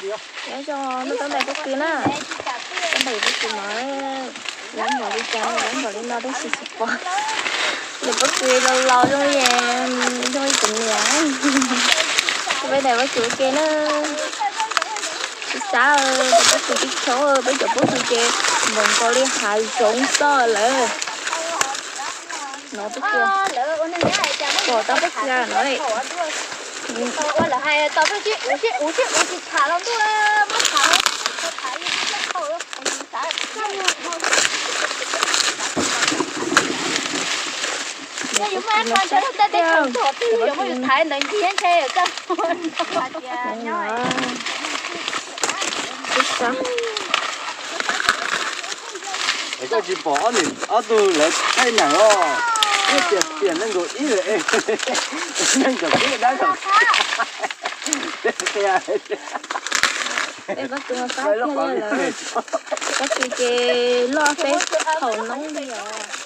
Nyob zoo, ntuj tab ntais pob kws na, tab ntais pob kws no, lawv npaum li cas no, lawv npaum li no tab sis tsis pom. Nws pob kws laus laus zoo li, zoo li tus niam. Peb ntais pob kws ua ke na. Tsis xav, peb pob kws tib chaub, peb cov pob kws ces npaum nkaus li hav zoov xwb lawm. No pob kws, pom tau pob kws no. Es koj tsis pom ob niam ob tug lawv thaij nees os? Yeej tias tias nees nkaum ib lawm, nees nkaum ib dab laug. Peb pob kws fab tiag li lawm. Pob kws ces loj peb thaum noob li os.